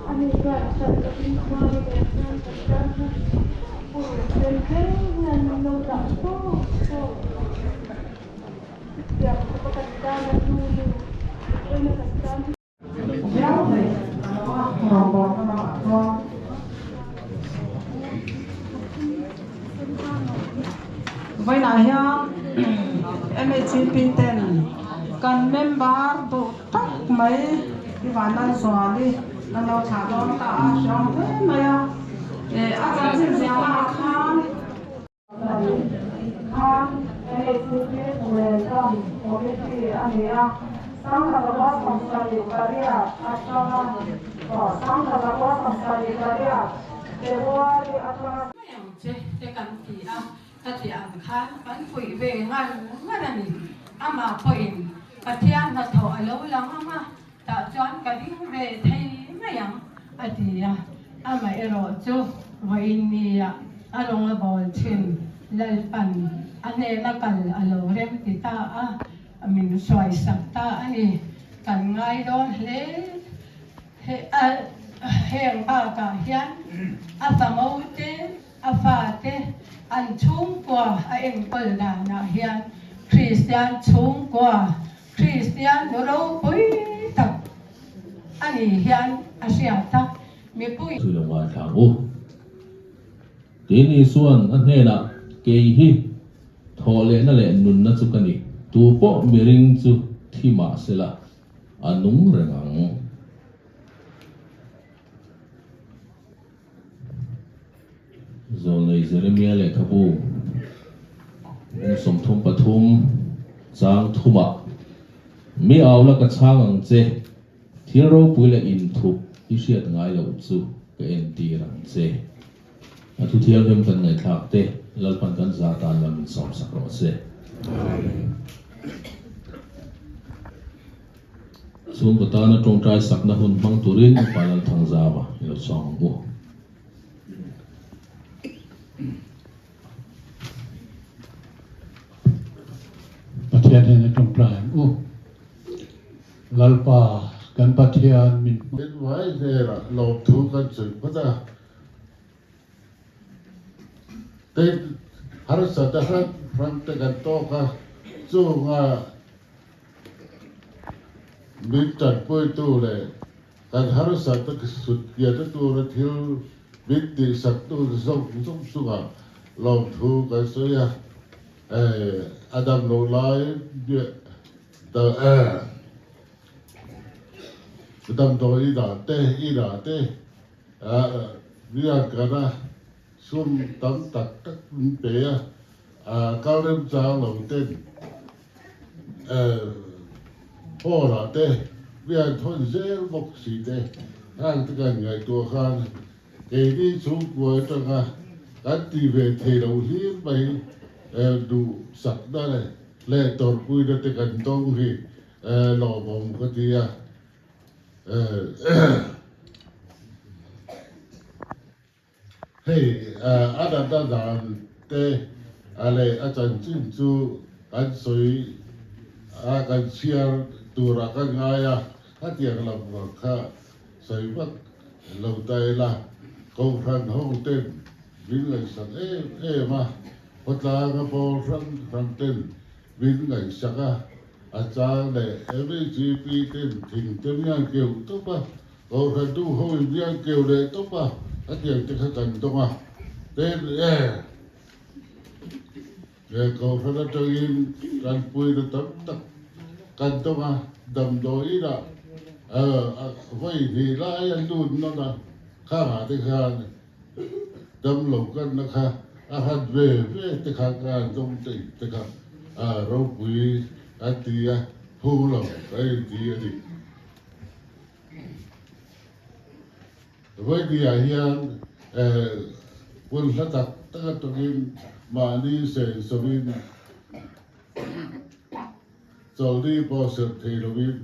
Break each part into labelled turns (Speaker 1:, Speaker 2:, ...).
Speaker 1: Ani chuan hralh lovin khuanu nen chuan kan kal kha pur fel fel hian min lo dah tawk tawk chutiang khawpa kan tana hnu nu vawiina kan tan chu
Speaker 2: Viau mai a lo a rawngbawlna lamah chuan. Vawiinah hian MHEP ten kan member duh tak mai i Vanlalzuali kan lo thlah dawn ta a, hreawm hle mai a, a chanchin ziahnaah khan. Khan MHEP Rel Committee a ni a, 1978 atanga 1978 February atanga.
Speaker 3: Mai ang che te kan ti a, ka ti ang khan kan fuih ve ngar ngar a ni. Amah pawhin Pathian hnathawh a lo lang ang a, tah chuan ka ding ve thei mai ang a ti a, amaherawh chu vawiin nia a rawn a bawl thin Lalpan a hnena kal a lo rem ti ta a, min hruaisak ta a ni. Kan ngai dawn hle a, heng bakah hian a famo te, a fate an chhungkua a enkawl danah hian Kristian chhungkua Kristian nu ropui tak a ni hian a hriat a, mipui.
Speaker 4: Chu lo ngaithla ang u. Keini chuan a hnenah, Kei hi thawh lehna leh nunna chu ka ni, tu pawh miring chu thi mah sela a nung reng ang. Zawlnei Jeremia lehkhabu kum 33 chang thumah, Mi au la ka chhang ang che, thil ropui leh inthup i hriat ngai loh chu ka entir ang che. A thu thianghlim kan ngaihthlak te Lalpan kan za tan lam in sawmsak rawh se. Chhungkaw tana tawngtai sakna hun hmang turin Upa Lalthangzama i lo chhuang ang u.
Speaker 5: Pathian hian a tawngtai ang u. Lalpa kan Pathian min.
Speaker 6: Min vai hnenah lawmthu kan sawi phawt a. Tin, harsatna hrang hrang te kan tawk a, chunga min tanpuitu leh kan harsatna sut kiahna tura thil min tihsaktu zawng zawng chungah lawmthu kan sawi a, a damloh lai damdawi dah te, i dah te. Rian kana sum tam tak tak min pe a, kal remchang lo ten phone ah te rian thawn zel bawk si te hang te kan ngaihtuah khan keini chhungkua atanga kan ti ve thei lo hlir mai duh sakna leh tawrhpuina te kan dawng hi lawmawm ka ti a. Hei a natna dan te leh a chanchin chu kan sawi a, kan chhiar turah kan ngai a, khatiang lam vang kha sawi vak lo ta ila, Kohhran ho ten min ngaihsak em em a, khawtlanga pawl hrang hrang ten min ngaihsak a. A chang leh MHEP ten thing te mian keuh tawp a, Kohhran tu ho in mian keuh leh tawp a, a tiang te kha kan dawng a. Ten e he Kohhran atangin tanpuina tam tak kan dawng a, damdawi inah vawi hnih lai a lut nawn a, khangah te khan Damlo kanna kha a hat ve ve te kha ka han dawng teih te kha a ropui a ti a, phu lo ka inti a ni. Vawinia hian hun hla tak tak atangin mahni sensawmin Chawlhni pawh serh thei lovin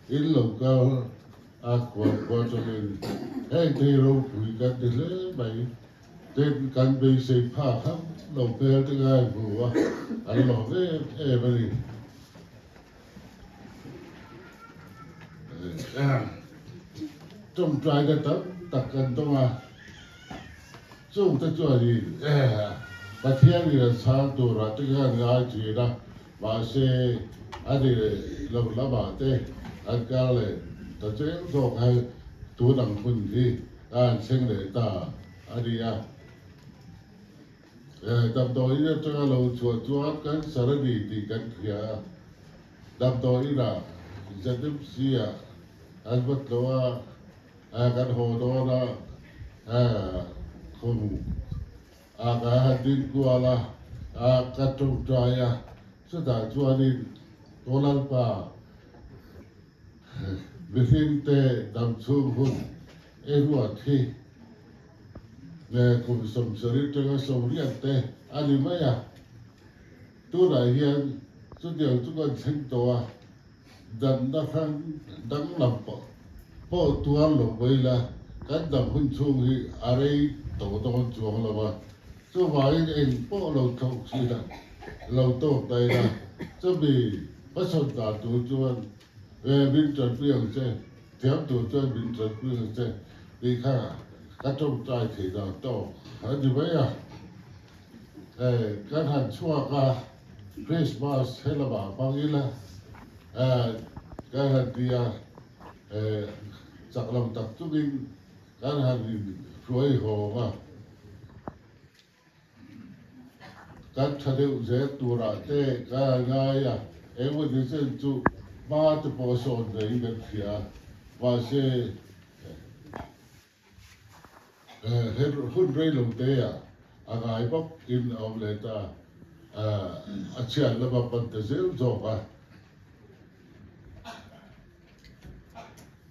Speaker 6: in lo kal a khual khua chawlhin heng thei ropui kan ti hle mai. Tin, kan beisei phak hauh lo hmel te ngai hmu a, an lawm em em a ni. Tawngtaina tam tak kan dawng a, chungte chuanin Pathianin an chhang turah te khan ngai thin a, mahse a ni lo lamah te an kal leh ta zel zawk a, tun ang hun hi a han thleng leh ta a ni a. Damdawiin atanga lo chhuah chuan cancer a ni tih kan hria a, damdawiinah ZMC-ah An va tlawh a, kan haw dawn a, khum ah ka han ding kual a, ka tawngtai a, chutah chuanin Aw Lalpa, mihringte damchhung hun i ruat hi kum 70 atanga 80 te a ni mai a, tunah hian chutiang chu kan thleng tawh a. Danna hrang danglam pawh pawh tuar lo mai la, kan dam hun chhung hi a rei tawh dawn chuang lo a, chuvangin eng pawh lo thlawk si la, lo tawk ta ila, chumi hmasawn dan tur chuan min tanpui ang che, thiam tur chuan min tanpui ang che tih kha ka tawngtai thei dan tawk a ni mai a. Kan han chhuak a, Christmas he lamah hmang ila kan han ti a, chak lo tak chungin kan han inhruai hawng a, kan tha deuh zel turah te kan han ngai a, engemaw chen chu hma te pawh a sawn veiin kan hria a, mahse, He hun rei lo te ah a ngai bawk in a awm leh ta a chhiat lama pan ta zel zawk a.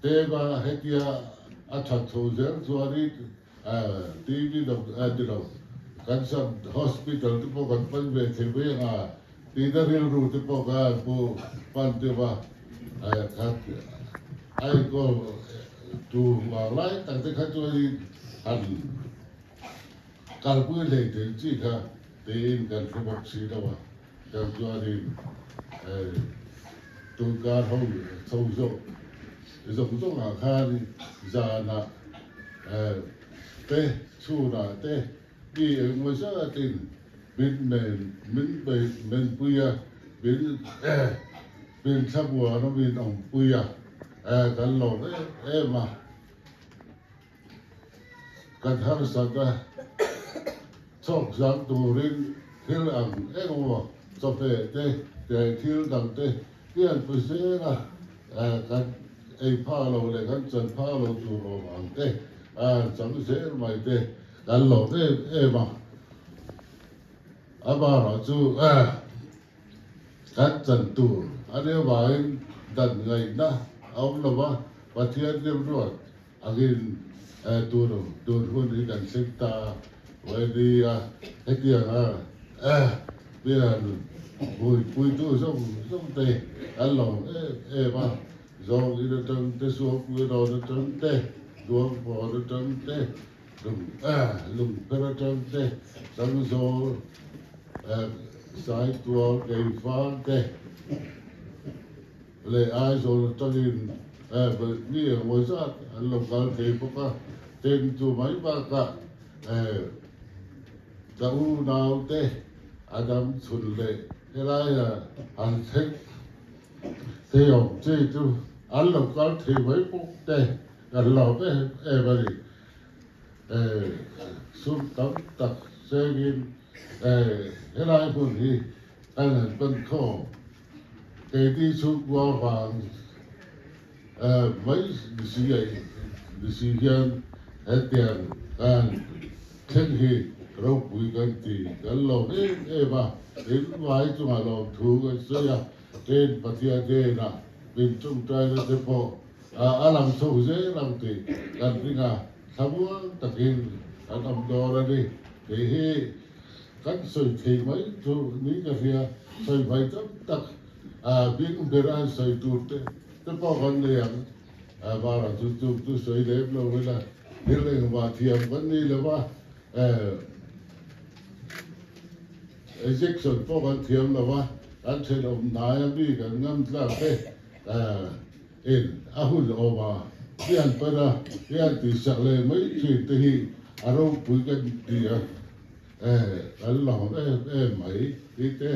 Speaker 6: Tema hetia a that chho zel chuanin TV ti lo kan sam hospital te pawh kan pan ve thei mai ang a tihna rilru te pawh kha an pu pan deuh a khat a enkawl Tu vang lai tak te kha chuanin han kalpui hlei thei chi kha tiin kan hre bawk si lo a, chang chuanin tunkar ho chho zawk zawng zawngah khan zanah te chhunah te mi engemaw zatin min men min menpui a, min min thlamuan a min awmpui a. Kan lawm em em a, kan harsat a, chhawk zang turin thil ang engemaw chawhmeh te leh thil dang te hian pu zel a, kan ei phak lo leh kan chan phak lo tur awm ang te a han chang zel mai te kan lawm em em a, amaherawhchu Kan chan tur a nia vangin dan ngaihna a awm lo va, Pathian remruat angin tur tur hun hi kan thleng ta a nia. Hetianga pian buipuitu zawng zawng te an lawm em em a, zawng in atang te, suangpui rawn atang te, duangpawn atang te, Lungpher atang te, Changzawl, Saitual, Keifang te leh Aizawl atangin mi engemaw zat an lo kal thei bawk a, ten chu mai bakah ka unau te a dam chhun leh helaia an thleng thei awm chi chu an lo kal thei mai bawk te. Kan lawm em em a ni. Sum tam tak chengin helai hmun hi kan han pan khawm. Keini chhungkua vang mai ni si hian hetiang kan thleng hi ropui kan ti. Kan lawm em em a, in vai chungah lawmthu kan sawi a, tin Pathian hnenah min tawngtaina te pawh A lang chho zel ang tih kan ring a, thlamuang takin kan awm dawn a ni tih hi kan sawi thei mai chu ni ka hria. Sawi hmai tam tak bing ber a han sawi tur te te pawh kan nei ang. Vara chu chung chu sawi lem lo ila thil engmah thiam kan ni lo va, injection pawh kan thiam lo va, kan thenawm hnaia mi kan ngam tlak te. In a hun awm a. i han pan a, i han tihsak leh mai thin te hi a ropui kan ti a, eh kan lawm em em mai tih te,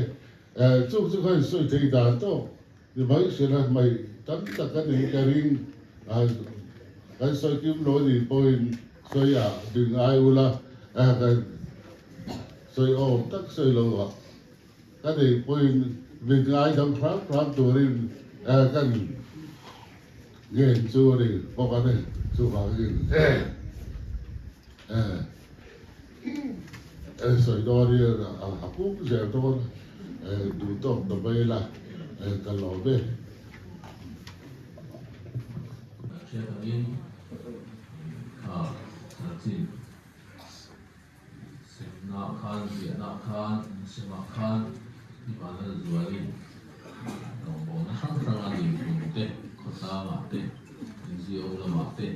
Speaker 6: eh chung chu khan sawi thei dan tawk ni mai hrela mai tam tak a nih ka ring, kan sawi kim lo a nih pawhin sawi ah ding ai ula, eh kan sawi awm tak sawi lo ah. Ka neih pawhin min ngaidam hram hram turin kan ngen chu a ni bawk a ni. Chuvangin sawi dawn hian a pum zel dawn duh tawk ta mai ila ka lawm e.
Speaker 4: Kan hriat angin kha chanchin. Semna khan, ziahna khan, insema khan i vanlal zualin rawngbawlna hrang hranga dinhmun te, khawtlangah te, NGO lamah te,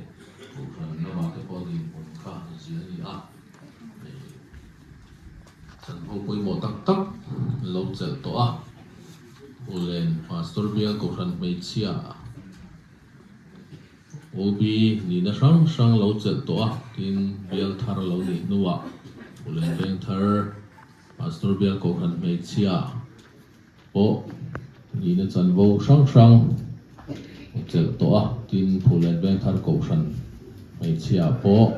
Speaker 4: kohhran lamah te pawh dinhmun kha zia a ni a. Hei chanvo pawimawh tak tak lo chelh tawh a, Ulen Pastor Bial Kohhran Hmeichhia, OB nihna hrang hrang lo chelh tawh a, tin bial thar lo nih hnuah Ulen Veng thar Pastor Bial Kohhran hmeichhia pawh nihna chanvo hrang hrang chelh tawh a, tin Phulen Veng thar Kohhran hmeichhia pawh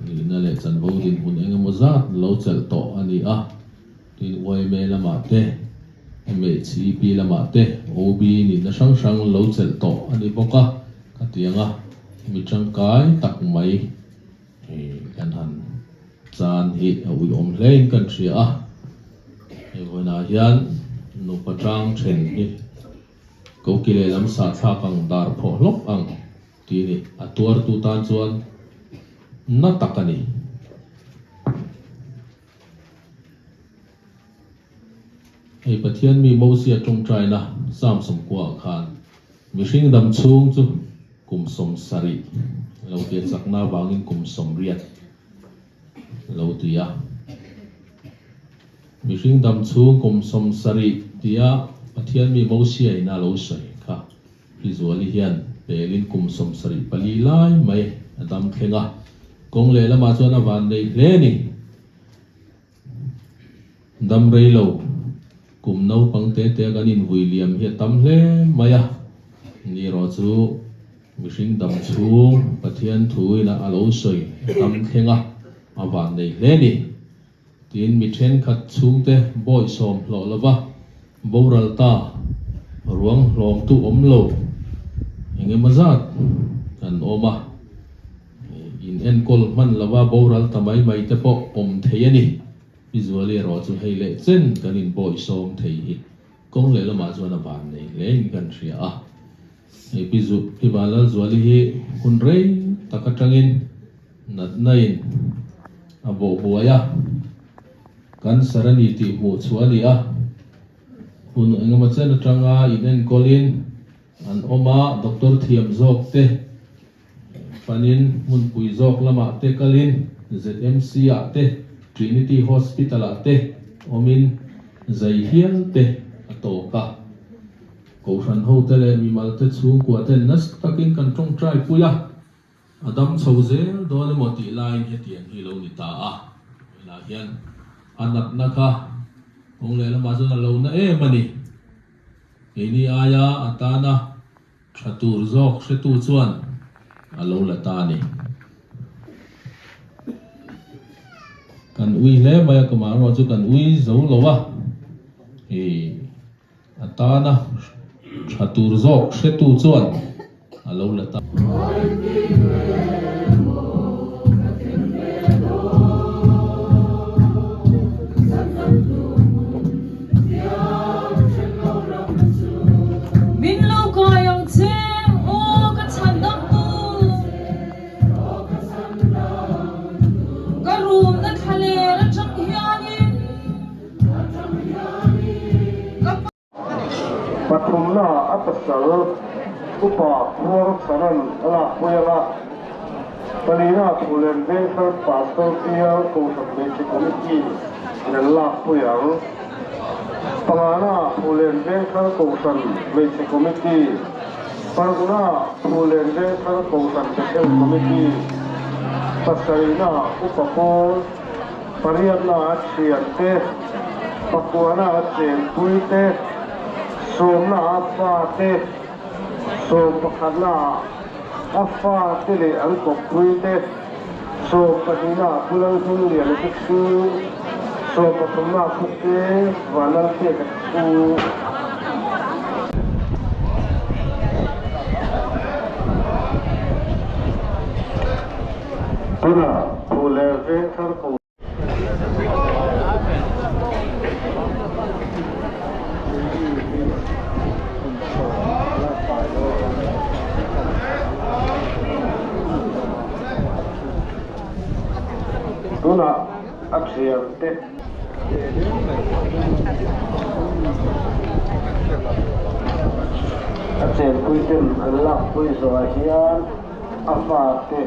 Speaker 4: nihna leh chanvo dinhmun eng emaw zat lo chelh tawh a ni a. Tin yma lamah te, MHEP lamah te OB nihna hrang hrang lo chelh tawh a ni bawk a, ka ti ang a, mi tangkai tak mai kan han chan hi a uiawm hlein kan hria a, hei vawiinah hian nupa tang then hi koki lehlam sahthlak ang dar phawh hlawk ang tih a ni, a tuartu tan chuan na tak a ni. Hei Pathian mi Mosia tawngtaina Psalm sawmkuaah khan mihring dam chhung chu kum 70 lo tia chakna avangin kum 80 lo ti a. Mihring dam chhung kum 70 tia Pathian mi Mosia in a lo sawi kha Pi Zuali hian pelin kum 74 lai mai a dam thleng a, kawng lehlamah chuan a van nei hle a ni. Dam rei lo, kum naupang te te kan invui liam hi a tam hle mai a, ni erawh chu mihring dam chhung Pathian thuin a lo sawi a dam thleng a, a van nei hle a ni. Tin, mi thenkhat chhungte bawihsawm hlawh lova boral ta ruang hlawmtu awm lo eng emaw zat kan awm a, in enkawl hman lova boral ta mai mai te pawh awm thei a ni. Pi Zuali erawh chu hei leh chen kan inbawihsawm thei hi kawng lehlamah chuan a van nei hlein kan hria a. Hei Pi Zu, Pi Vanlalzuali hi hun rei tak atangin natna in a bawh buai a, cancer a ni tih hmuh chhuah a ni a, hun engemaw chen atanga in enkawlin an awm a, doctor thiam zawk te panin hmunpui zawk lamah te kalin ZMC ah te Trinity Hospital ah te awmin zai hial te a tawk a. Kohhran hote leh mimalte chhungkua ten nasa takin kan tawngtai pui a, a dam chho zel dawn emaw tih laiin hetiang hi lo ni ta a. Vawiinah hian a natna kha kawng leh lamah chuan a lo na em a ni. Keini aia a tana tha tur zawk hretu chuan a lo la ta a ni. Kan ui hle mai a, kumah erawh chu kan ui zo lo a. A tana tha tur zawk hretu chuan a lo la ta.
Speaker 1: Min lo kai ang che aw ka chhan dam tu. Ka rumna thlaler atang hianin.
Speaker 7: Pathumna a pasal upa Khuang Charan a lakpui ang a, palina Phulen Vengthar Pastor Bial Kohhran Hmeichhe Committee in an lakpui ang. Pangana Phulen Vengthar Kohhran Hmeichhe Committee. Parukna, Phullen Vengthar Kohhran Bethel Committee, pasarihna, Upa Pawl, pariatna, Thiante, pakuana, Chenpuite, sawmna, Pate, sawm pakhatna, a fate leh an kawppuite, sawm pahnihna, Pu Lalhmingliana te chhung, sawm pathumna, Khawte Vanlalpeka te chhung. Tunah Phuleh Vengthar ko. Tunah a thiante. A chenpuiten an lakpui zawhah hian a fate.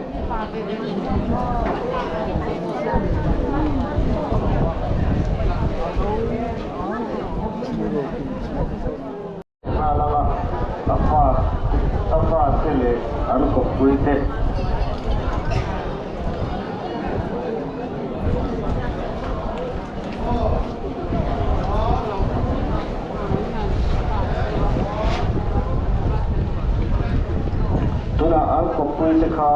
Speaker 7: Nghal anga a fa a fate leh an kawppui te. Tunah an kawppui te kha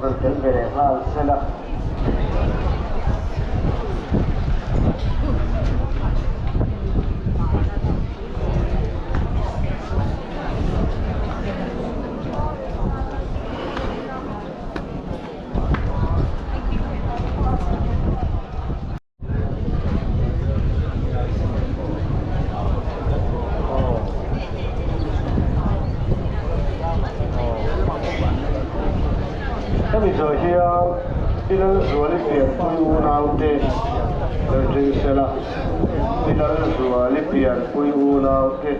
Speaker 7: rawn tel ve leh nghal sela. Hemi zawh hian Pi Lalzuali pianpui unaute lo ṭing sela, Pi Lalzuali pianpui unaute.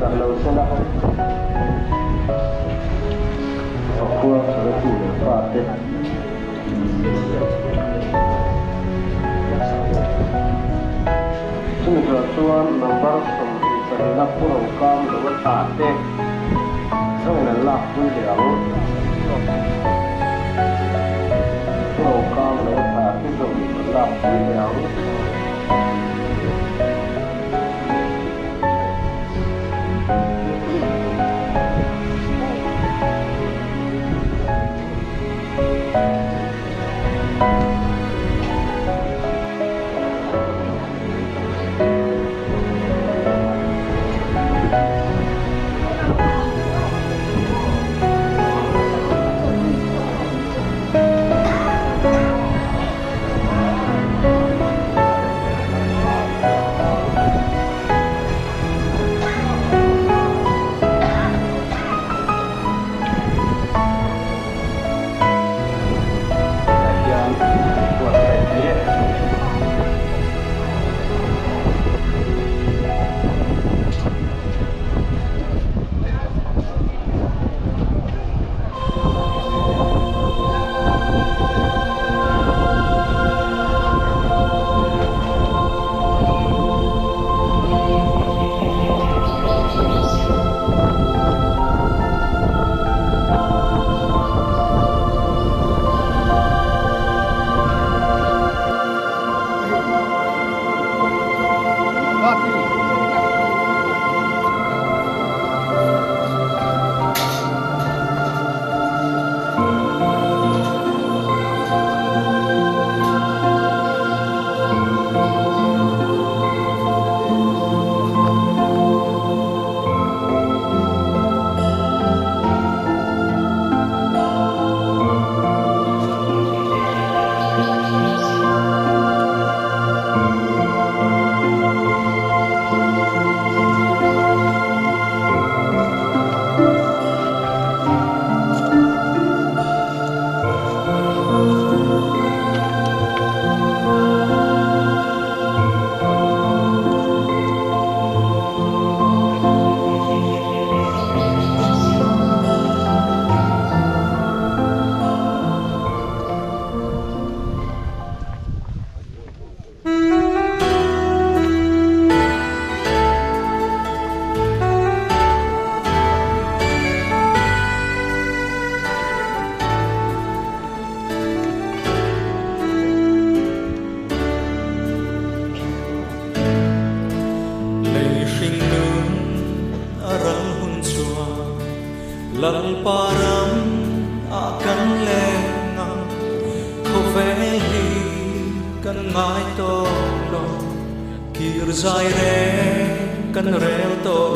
Speaker 7: Dan lo sela, Pakhua Saratu leh fate. Chumi zawh chuan number 22 na pu Rokam lo a tah te zawngin an lak pui leh ang. Pu Rokam lo a tah te zawngin an lak pui leh ang.
Speaker 8: Lalpa ram ah kan leng ang Khawvel hi kan ngai tawh lo Kir zai reng kan rel tawh lo.